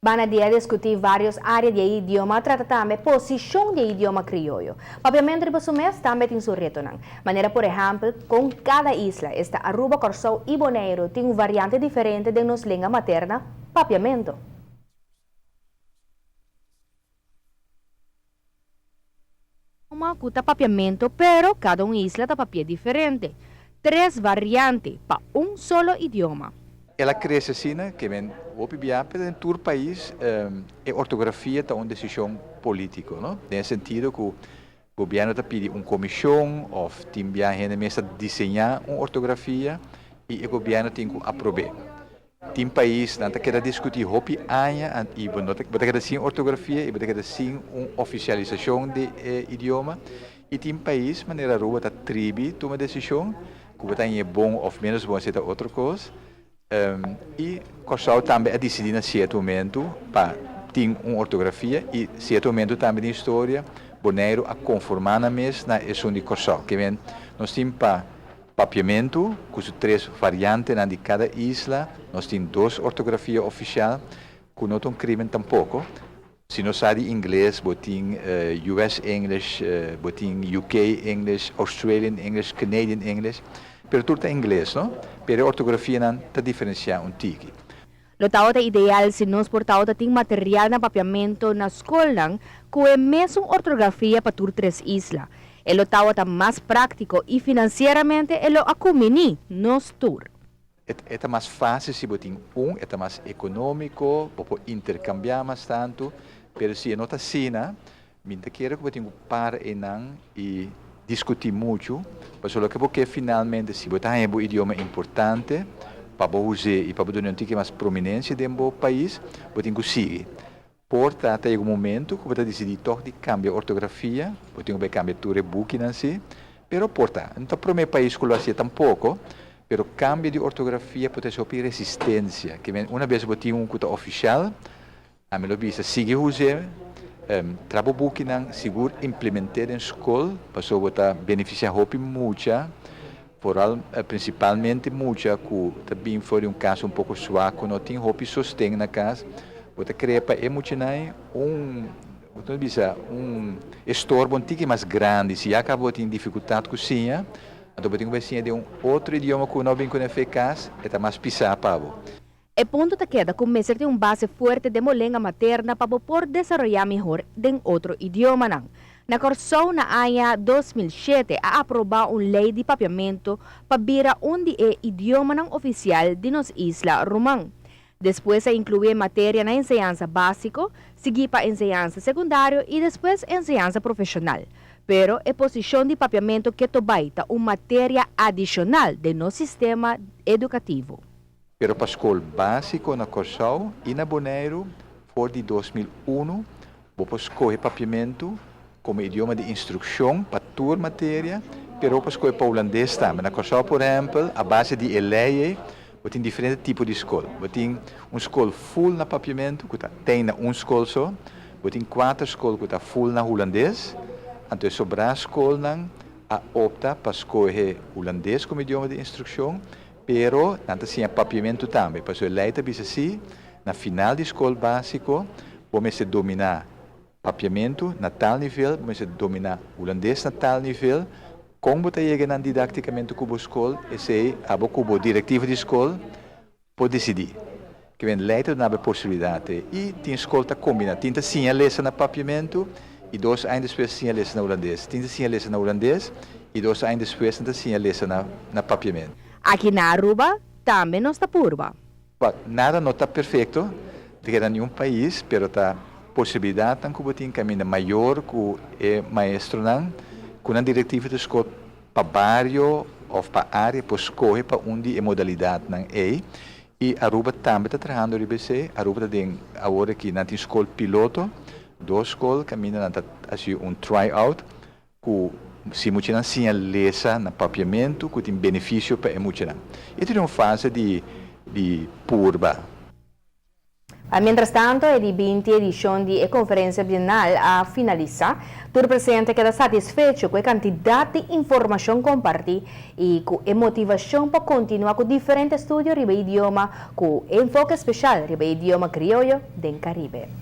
Banda di a diskutí vários área di e idioma a trata tambe posishon di e idioma krioyo. Papiamentu riba su mes tambe tin su retonan. Manera por ehèmpel kon kada isla, esta Aruba, Kòrsou i Boneiru, tin un variante diferente den nos lenga materna, papiamentu. Idioma ku ta papiamentu pero kada un isla ta papi'é diferente. Tres variante pa un solo idioma. El a crece asina ke men hopi bia pero den tur pais e ortografia ta un decision politico no den e sentido cu gobierno ta pidi un comision of tin bia hende mes ta diseña un ortografia y e gobierno tin cu aprobe. Tin paisnan ta keda diskutí hopi aña i bo no ta bo ta keda sin ortografia i bo ta keda sin un ofisialisashon di e idioma. I tin pais manera Aruba ta tribi tuma desishon ku bo ta hañ'é bon òf ménos bon esei ta otro kos. I Kòrsou tambe a disidí na sierto momentu pa tin un ortografia i sierto momentu tambe den historia Boneiru a konformá nan mes na esun di Kòrsou. Ke men nos tin pa Papiamentu, ku su tres variantenan di kada isla, nos tin dos ortografia ofisial, ku no ta un krimen tampoko. Si no sa di ingles, bo tin US English, bo tin UK English, Australian English, Canadian English, pero tur ta ingles, no? Pero e ortografianan ta diferensiá un tiki. Lo tabata ideal si nos por tabata tin material na papiamento na skolnan ku e mesun ortografia pa tur tres isla. E lo tabata mas práktiko i finansieramente e lo a kuminí nos tur. E ta mas fásil si bo tin un, e ta mas ekonómiko, bo por interkambiá mas tantu, pero si e no ta asina, mi ta kere ku bo tin ku para einan i diskutí muchu, pasobra loke bo ke finalmente, si bo ta haña bo idioma importante pa bo us'é i pa bo duna un tiki mas prominensia den bo pais, bo tin ku sigui. Por ta ta yega un momento ku bo ta disidí tòg di kambia ortografia, bo tin ku bai kambia tur e bukinan si, pero por ta, no ta promé pais ku lo hasié tampoko, pero kambio di ortografia por ta hasi hopi resistensia, ke men una bes bo tin un ku ta ofishal, Ami lo bisa, sigui huz'é, tra bo bukinan sigur implement'é den skol, pasobra bo ta benefisiá hopi mucha, foral prinsipalmente mucha ku ta bin for di un kas un poko suak, ku no tin hopi sosten na kas, bo ta krea pa e muchanan un, bo ta bisa, un estorbo un tiki mas grandi, si ya kaba bo tin difikultat ku siña, anto bo tin ku bai siña den un otro idioma ku no bin ku nan fe kas, e ta mas pisá pa bo. E punto ta keda ku mester tin un base fuerte den bo lenga materna pa bo por desaroyá mihor den otro idiomanan. Na Kòrsou na aña 2007 a aprobá un lei di papiamentu pa bira un di e idiomanan ofisial di nos isla ruman. Despues a inkluí e materia na enseñansa básiko, siguí pa enseñansa sekundario i despues enseñansa profeshonal. Pero e posishon di papiamentu keto bai ta un materia adishonal den nos sistema edukativo. Pero pa skol básiko na Kòrsou i na Boneiru for di 2001 bo por skohe papiamentu komo idioma di instrukshon pa tur materia, pero bo por skohe pa hulandes tambe. Na Kòrsou por ehèmpel a base di e lei ei bo tin diferente tipo di skol. Bo tin un skol ful na papiamentu ku ta ten na un skol so, bo tin kuater skol ku ta ful na hulandes, anto e sobrá skolnan a opta pa skohe hulandes komo idioma di instrukshon, Pero nan ta siña papiamentu tambe, pasobra e lei ta bisa si, na final di skol básiko bo mester dominá papiamentu na tal nivel, bo mester dominá hulandes na tal nivel. Kon bo ta yega nan didáktikamente ku bo skol, esei abo ku bo direktiva di skol por disidí. Ke men lei ta duna bo e posibilidat ei. I tin skol ta kombiná, tin ta siña lesa na papiamentu i dos aña despues siña lesa na hulandes, tin ta siña lesa na hulandes i dos aña despues nan ta siña lesa na na papiamentu. Aki na Aruba tambe nos ta purba. Wak, nada no ta perfecto, ta keda niun pais, pero ta posibilidadnan cu bo tin caminda mayor cu e maestronan cu nan directiva ta scoge pa bario of pa area por scoge pa un di e modalidadnan ey. Y Aruba tambe ta trahando riba esey. Aruba ta den awor aki nan tin scol piloto, dos scol caminda nan ta haci un try out cu si muchanan siña lesa na papiamento cu tin beneficio pa e muchanan. E ta den un fase di di purba. Mientras tanto, e 20 edicion di e conferencia bienal a finalisa. Tur presente a keda satisfecho cu e cantidad di informacion comparti y cu e motivacion pa continua cu diferente estudio riba idioma, cu enfoke special riba idioma crioyo den Caribe.